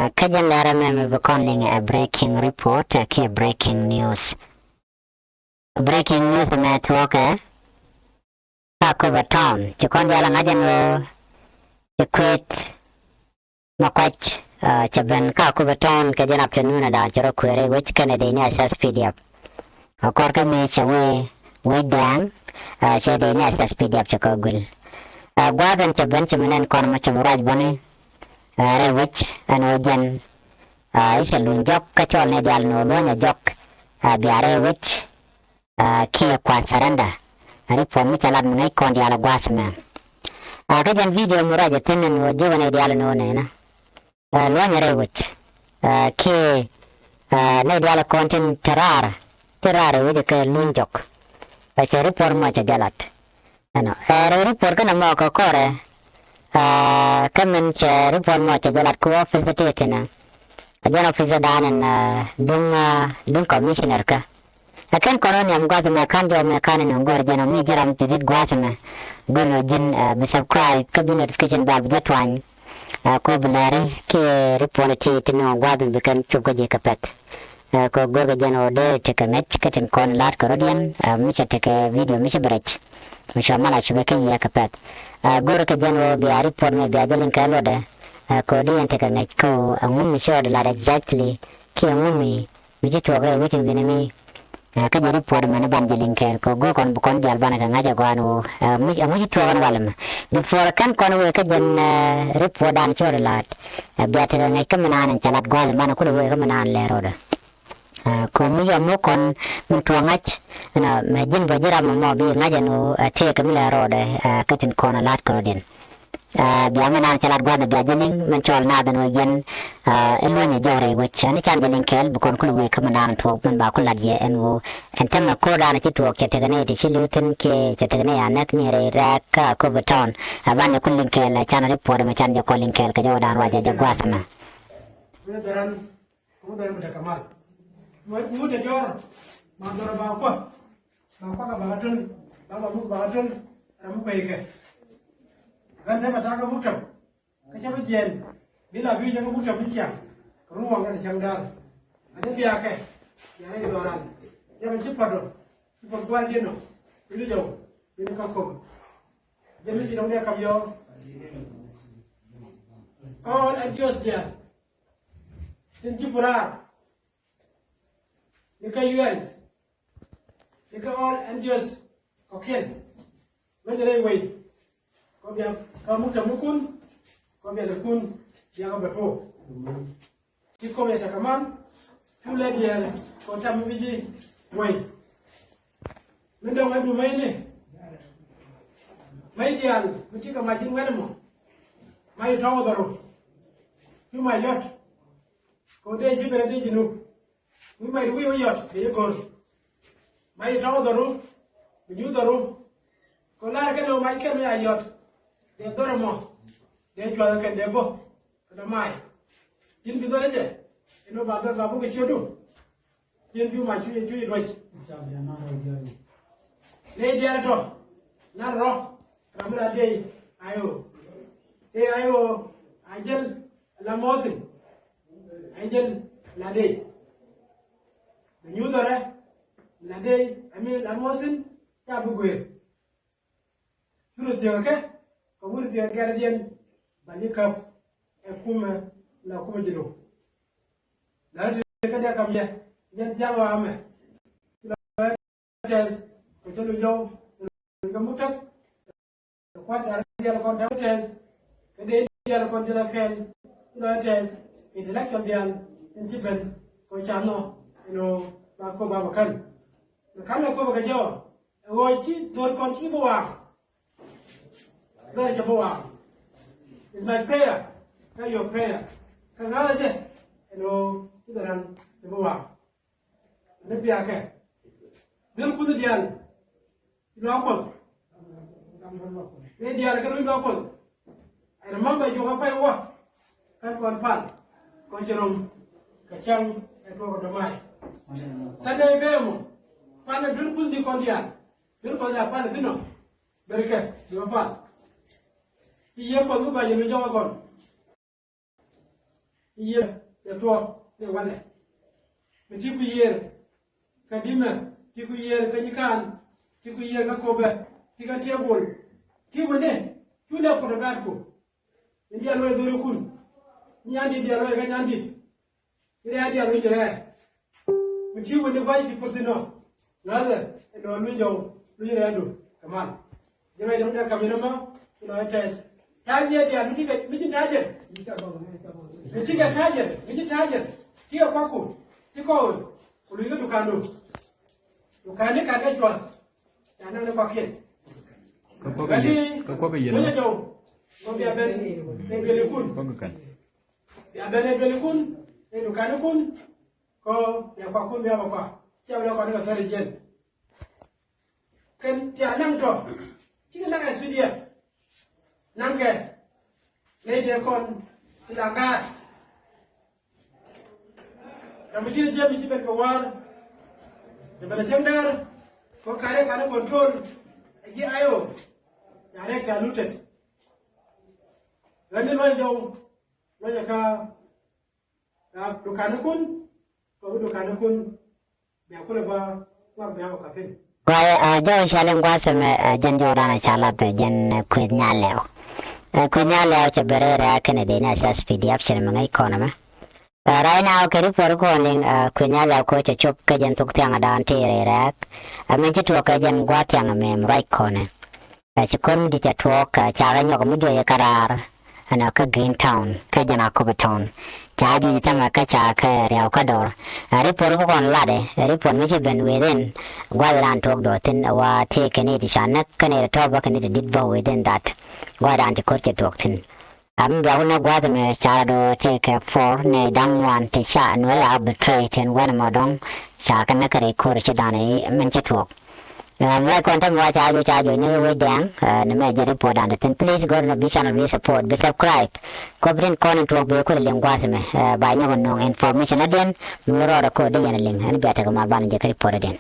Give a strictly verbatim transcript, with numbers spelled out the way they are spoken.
Kä jɛn lɛrɛ mɛ mi bi kɔn liŋ ɛ breaking report, ɛ kiɛ breaking news. Breaking news mɛ tuɔkɛ ka Akobo Town ci kɔn dial ŋa̱c ɛn ɣöö ci kueth Makuac cɛ ben ka Akobo Town kɛ jɛn afternoon da̱a̱n ci rɔ kueer rɛy wec kɛnɛ dee ni S S P D F. Ɛ kɔr kä mi cɛ wee wec dɛ̈ɛ̈ŋ, cɛ dee ni S S P D F cɛ kɛ guil. Ɛ gua̱a̱th ɛn cɛ ben ci mi nɛn kɔn mɔ cɛ mi ruac bäni rɛy wec ɛn ɣöö jɛn i̱ cɛ luny jɔk kä cɔl ni dial ni ɣöö luɔ̱nyɛ jɔk bia rɛy wec kiɛ kua surrender. Report mi cɛ lat mi ŋäc kɔn dial ɛ gua̱a̱th mɛ. Kä jɛn video mi ruac ɛ thi̱n ɛn ɣöö ji̱ wä ni dial ni ɣöö nɛnä luɔ̱nyɛ rɛy wec kiɛ nɛy dial kɔn tin te raar tin raar rɛy wec kɛ luny jɔk. Ɛ cɛ report mɔ cɛ jɛ lat ɛnɔ ɛ rɛy report kɛnɛ mɔ kɛ kɔrɛ. Kä min cɛ report mɔ cɛ jɛ lat kɛ office ti thinɛ. Ɛ jɛn office dan ɛn duŋ duŋ commissioner kä. Ɛ kɛn kɔn ɔ niam gua̱th mɛ ka̱n jɔw mɛ ka̱n ɛn ŋuɔ̱r jɛn ɔ mi ji̱ ram ti dit gua̱th mɛ. Go̱r ɔ ji̱n bi subscribe kä bi notification bell bi jɛ tuany. Ɛ ko bi lɛri kiɛ report ti ti nɔ gua̱th mi bi kɛn cop kä ji̱ kɛ pɛth. Ɛ ko go̱r kɛ jɛn ɔ dee tekɛ ŋäc kä tin kɔn la̱t kɛ rɔ̱diɛn ɛ mi cɛ tekɛ video mi cɛ bi rɛc. Mi cɔ mal a cupɛ kä yiëë kɛ pɛth. Ɛ go̱r kɛ jɛn ɔ bia report mɛ bia jɛ liŋ kɛ lotdɛ. Ɛ ko dee yɛn tekɛ ŋäc kä ɔ ɛŋu mi cɛ ɔ di la̱t exactly kiɛ ɛŋu mi mi ci tuɔɔk rɛy wec in wi̱ni mi. Kä jɛ report mɛn ban jɛ liŋ kɛɛl kɛ go̱o̱r kɔn bi kɔn dial banɛ kɛ ŋa̱c ɛ gɔaa ni ɣöö ɛŋu ci tuɔɔk ɛn walɛ mɛ. Before kɛn kɔn wëë kä jɛn report dan cɔɔri la̱a̱t bia tekɛ ŋäc kä mi naan ɛn cɛ lat gua̱a̱th in banɛ kulɛ wëë kä mi naan lɛɛr rɔɔdɛ. Kɛ mi yɔ mi kɔn min tuɔɔk ŋa̱c mɛ ji̱n bä ji̱ ram mɔ bi ŋa̱c ɛn ɣöö tëëkɛ mi lɛɛr rɔɔdɛ kä tin kɔn ɛ la̱a̱t kɛ rɔɔdiɛn. Bia mi naan cɛ lat gua̱th bia jɛ liŋ min cɔɔl naath ɛn ɣöö yɛn ɛ luɔ̱nyɛ jɔw rɛy wec ɛn can jɛ liŋ kɛɛl bi kɔn kulɛ wëë kä mi naan tuɔɔk min ba ku lat yɛ ɛn ɣöö ɛn tämɛ ko̱r daanɛ ci tuɔɔk cɛ tekɛ nɛy ti ci li̱w thi̱n kiɛ cɛ tekɛ nɛy a näk ni rɛy rɛɛk kä Akobo Town. Ɛ banɛ ku liŋ kɛɛl ɛ can report mɛ can jɛ kɔn liŋ kɛɛl kɛ jɔw daan ruacɛ jɛ gua̱th mɛ. Ŋut ɛ jɔr ma dhɔr ba kua̱ ba kua̱ ka ba ka tön ba ba muk ba ka tön. Ram mi kueykɛ ran te ma ta̱a̱ ka muk tɔm. Kä cä bi jiɛɛn bi la bi cä kä buk cam bi ciaŋ. Kɛ run waŋ kɛn cäŋ da̱a̱r a dee biaakɛ. Biaakɛ i̱ dhɔran yɛmɛ ci pa̱t ɔ ci pa̱t gua̱a̱r diɛn ɔ. Bi ni jɔw bi ni kä ko̱k. Jɛ mi ci dɔŋ dee kam yɔɔ. Ɔ ɛn jiɔs diaal tin ci puraar ni kä U N ni kä ɔl ɛn jiɔs kɔkiɛn. Mɛ jɛ rɛy wei kɔ bia kä muk tɛ mukun kɔ bia lɛ kun bia kɔ bɛ po. Ci kɔm yɛ tɛ kɛ man cu lɛ diɛɛl kɔ tam mi bi ji̱ wei. Mi dɔŋ ɛ du mɛy ni mɛy diaal mi ci kɛ mac ji̱n wɛt ɛmɔ. Mac tɔ̱ wä dhɔru cu mac yɔt kɔ dee ji̱ ben ɛ dee ji̱ nup. Mi mac di wi̱i̱ wä yɔt kɛ yi go̱r. Mac tɔ̱ dhɔru mi ju dhɔru. Kɛ lar kɛn ɣöö mac kɛn mi a yɔt dee dhɔr ɛmɔ dee cuath kɛn dee bä kɛ dɔ̱ mac. Ji̱n bi dhɔr ɛ jɛ ɛn ɣöö ba dhɔr ba bä kɛ ciötdu. Ji̱n bi mac cu cu i̱ duäc. Nɛy diaal tɔ̱ nar rɔ ram mi la diey a i̱ ɣöö ëë a i̱ ɣöö a jäl la mɔthin. Angel la dey. Bɛ nyuuth ɔ rɛ la dey ami la mɔthin ca bi guer. Curu thiek kɛ kɛ wur thiek gɛrɛ diɛn ba nyi käp. Ɛ kumɛ la kumɛ ji̱ lo̱k. La rɛ ti kɛ diɛ kam yɛ diɛn thiaŋ wa amɛ. Tɛth kɛ cä lu jɔw kɛ muk tɛth. Kɛ kuat diaal diaal kɔn tɛth kɛ dee diaal kɔn tɛth kɛn. Lɔ tɛth intellectual diaal in ci ben kɔ ca nɔ ino ba kɔ ba bä kän. Mɛ kan lɛ kɔ bä kɛ jɔw ɛ ɣɔɔ ci dhor kɔn ci bä waaŋ. Dhor cɛ bä waaŋ. Is my prayer kä your prayer kä ŋa̱thä jɛ ino ci dhor an cɛ bä waaŋ. Ni biakɛ. Duel kuth diaal. Luaak Kuɔth. Ni diaal kɛ luny Luaak Kuɔth. Ɛn mambɛ juɔk a pay wä. Kɛn kɔn pal kɔn ci rom kɛ cäŋ ɛ tuɔk ɛ dɔmay. Sunday bee mɔ pal ɛ duel kuth di kɔn diaal. Duel Kuɔth diaal pal ɛ thi̱n ɔ. Ber kɛ duel pal. Ci yiëë Kuɔth mi gɔc ɛ luny jɔk ɛ kɔn. Yiëër ɛ thuɔ̱k ɛ walɛ. Mi ti ku yiëër kä dimɛ, ti ku yiëër kä nyikaan, ti ku yiëër kä kopɛ, ti kä tiɛɛk gol. Ti wuni cu lɛ kut ɛ gaatku. Ni diaal wee dhorikun. Nyandit diaal wee kä nyandit. Ni rɛɛ diaal wee ci rɛɛ. Mi ti wuni gua̱c ti puth inɔ. Ŋa̱thɛ inɔ luny jɔw luny rɛɛdu kɛ mal. Jɛ mɛ dɔ̱ŋ dee kam inɔ mɔ inɔ ɛ tɛth. Ta̱a̱ jiɛ diaal mi ti kɛ mi ti ta̱a̱ jɛ. Mi ti kɛ ta̱a̱ jɛ mi ti ta̱a̱ jɛ. Ti kɛ kuakku ti kɔɔk. Ku luny kä dukandu. Dukan ni kan kɛ cuath. Ca näk ni kuakiɛn. Kä kuak yɛn kä kuak yɛn. Munyɛ jɔw. Mɔ bia ben ni duelikun. Kuak kɛn. Bia ben ni duelikun ni dukanikun. Kɔ bia kuakun bia bɛ kua. Cia bɛ lɛ kua ni kɛ thäri jiɛn. Kɛn tia naŋ tɔ. Cikɛ naŋ ɛ suidia. Naŋ kɛ. Nɛy tëë kɔn ti la gaat. Ram mi cin jiɛm mi ci ben kɛ war. Jɛ ben a cäŋ däär. Kɔ kare kane control. A ji̱ ayo. Ya rek ca lutet. Ɣän ni luɔny jɔw. Luɔny ɛ ka. Dukanikun kɛ wi̱ dukanikun. Bia kulɛ ba ŋuak bia wä ka̱thin. Gɔaa, jɔw cɛ liŋ gua̱a̱th ɛmɛ, jɛn jɔw dan a ca lath, jɛn kueth nyal lɛw. Kueth nyal lɛw cɛ ben rɛy rɛ̈ɛ̈k kɛnɛ dee ni a thiath P D F cɛ mi ŋäc kɔn ɛmɛ. Right now kɛ report kɔn liŋ, kueth nyal lɛw ko cɛ cop kɛ jɛn thok thiaŋ dan ti rɛy rɛ̈ɛ̈k. Ɛmɛn ci tuɔɔk kɛ jɛn gua̱a̱th thiaŋ ɛmɛ ruac kɔnɛ. Ɛ ci ko̱r mi di̱t cɛ tuɔɔk, ɛ ca kɛ nyɔk mi juɔc ɛ kä raar. Ɛn ɛ kä Green Town kä jɛn Akobo Town. Ca juɔc thɛmɛ kä ca kɛ riaw kä dɔr. Ɛ report bi kɔn latdɛ, ɛ report mi ci ben within gua̱th ran tuɔɔk dɔɔk thi̱n ɛ wa tëë kɛ ni ti ca näk kä ni ti tɔ̱ bä kɛ ni ti di̱t bä within that. Gua̱th ran ti ko̱r cɛ tuɔɔk thi̱n. Ɛ mi bia wä näk gua̱th ɛmɛ ca rɔ dɔɔk tëë kɛ four ni da̱ŋ ŋuan ti ca nuɛ la betray tin wɛn ɛmɔ dɔ̱ŋ ca kɛ näk kɛ rɛy ko̱r ci da̱n ɛ min ci tuɔɔk. Mɛ kɔn tɛm wa ca juɔc ca juɔc ni wec dɛŋ ni mɛ jɛ report dan thin. Please gɔr ni bi channel bi support bi subscribe. Kop rin kɔn in tuɔk bi kul liŋ gua̱th mɛ ba nyɔk nɔŋ information adiɛn mi rɔɔd ko di yɛn liŋ ɛn bia tek ma ban jɛ kɛ report adiɛn.